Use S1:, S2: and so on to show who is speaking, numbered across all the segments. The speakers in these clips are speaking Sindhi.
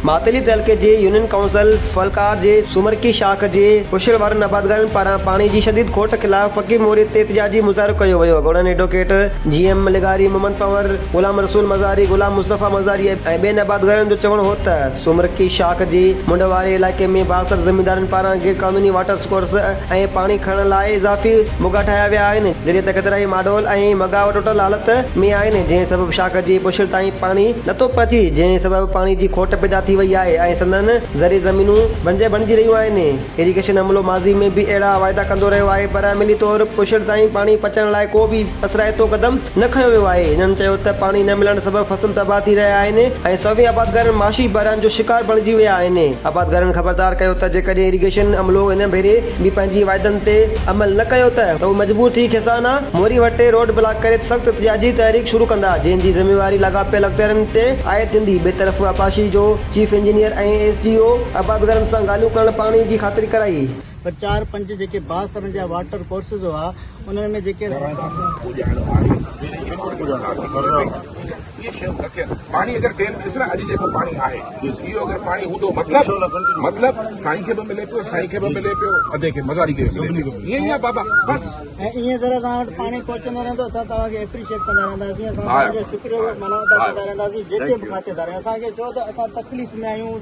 S1: ماتلي تعلقي جي يونين ڪائونسل ڦلڪار جي سومرڪي شاخ جي پشڙ وارن آبادگارن پاران پاڻي جي شديد کوٽ خلاف پڪي موري تي احتجاجي مظاهرو ڪيو ويو. اڳواڻن ايڊووڪيٽ جي ايم لغاري، محمد پنهور، غلام رسول مزاري، غلام مصطفيٰ مزاري ۽ ٻين آبادگارن جو چوڻ هو ته سومرڪي شاخ جي منڍ واري علائقي ۾ بااثر زميندارن پاران غيرقانوني واٽر ڪورس ۽ پاڻي کڻڻ لاء اضافي موڳا ٺاهيا ويا آهن، جڏهن ته ڪيترائي ماڊول ۽ مڳا ٽٽل حالت ۾ آهن، جنهن سبب شاخ جي پشل تائين پاڻي نٿو پهچي، جنهن سبب پاڻي جي کوٽ پيدا ٿي وئي آهي ۽ سندن زرعي زمينون بنجر بڻجي رهيون آهن. ايريگيشن عملو ماضي ۾ به اهڙا واعدا ڪندو رهيو آهي پر عملي طور پشل تائين پاڻي پهچائڻ لاء ڪو به اثرائتو قدم نه کنيو ويو آهي. هنن چيو ته پاڻي نه ملڻ سبب فصل تباهه ٿي رهيا آهن ۽ سوين آبادگار معاشي بحران جو شڪار بڻجي ويا آهن. آبادگارن خبردار ڪيو ته جيڪڏهن ايريگيشن عملو هن ڀيري به پنهنجي واعدن تي عمل نه ڪيو ته هو مجبور ٿي کيسانا موري وٽ روڊ بلاڪ ڪري سخت احتجاجي تحريڪ شروع ڪندا، جنهن جي ذميواري لاڳاپيل اختيارين تي عائد ٿيندي. ٻئي طرف آبپاشي جو chief engineer ۽ S D O آبادگارن سان ڳالهيون ڪرڻ پاڻي جي خاطري ڪرائي.
S2: پر چار پنج جيڪي بااثرن جا واٽر ڪورسز هئا انهن ۾ جيڪي.
S3: اهي شيون نه ٿين پاڻي اگر ڊيم ڏس نه اڄ جيڪو پاڻي آهي اهو اگر پاڻي هوندو مطلب مطلب سائين کي به ملي پيو سائين کي به ملي پيو ادي کي مزاري کي به ملي پيو ائين ئي آهي بابا بس.
S2: ۽ ائين طرح توهان وٽ پاڻي پهچندو رهندو اسان توهان کي ايپريشيٽ ڪندا رهنداسين اسان توهان جو شڪريو معنيٰ ادا ڪندا رهنداسين جيڪي به کاتيدار آهن اسان کي ڇو ته اسان تڪليف ۾ آهيون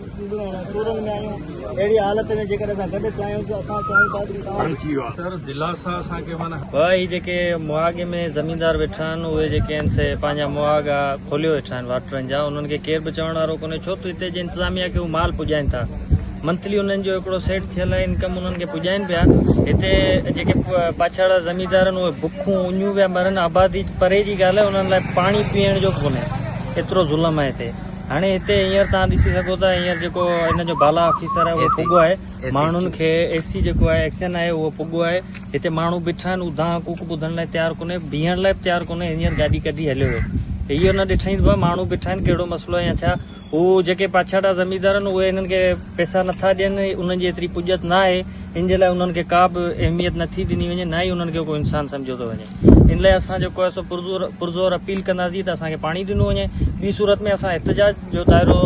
S2: سورن ۾ آهيون اهڙي حالت ۾ جيڪڏهن اسان گڏ ٿيا آهيون ته اسان چاهيون ٿا ته توهان
S4: سر دلاسا اسان کي معنيٰ. ڀاء هي جيڪي مهاڳي ۾ زميندار ويٺا آهن اهي جيڪي آهن سي پنهنجا مهاڳا کوليو ويٺا آهن واٽرن جا انهن کي ڪير به چوڻ وارو ڪونهي ڇو ته هتي جي انتظاميا کي هو مال پڄائين ٿا منٿلي انهن جو هڪڙو سيٽ ٿيل آهي انڪم انهن کي پڄائين پيا هتي جيڪي پاڇاڙا زميندار آهن اهي بکون اڃون پيا مرن آبادي پري جي ڳالهه آهي انهن لاء پاڻي پيئڻ جو به ڪونهي ايترو ظلم آهي هتي هاڻي هتي هينئر توهان ڏسي سگهو ٿا هينئر جيڪو هن جو بالا آفيسر آهي اهو پڳو آهي ماڻهن کي اي سي جيڪو آهي ايڪشن آهي اهو پڳو آهي هتي ماڻهو بيٺا آهن هو دانهن ڪوڪ ٻڌڻ لاء تيار ڪونهي بيهڻ لاء به تيار ڪونهي هينئر گاڏي ڪڍي هليو ويو اهو نه ڏٺائين ته ماڻهو بيٺا آهن ڪهڙو مسئلو آهي يا ڇا هو جيڪي پاڇاڙا زميندار آهن اهي هنن کي پئسا نٿا ڏين انهن جي ايتري پڄت نه آهي ان جي لاء انهن کي ڪا به اهميت نٿي ڏني وڃي نه ئي انهن کي ڪو انسان سمجهيو ٿو وڃي ان لاء اسان جيڪو آهي سو پرزور پرزور اپيل ڪنداسين ته اسان کي پاڻي ڏنو وڃي ٻي صورت ۾ اسان احتجاج جو دائرو.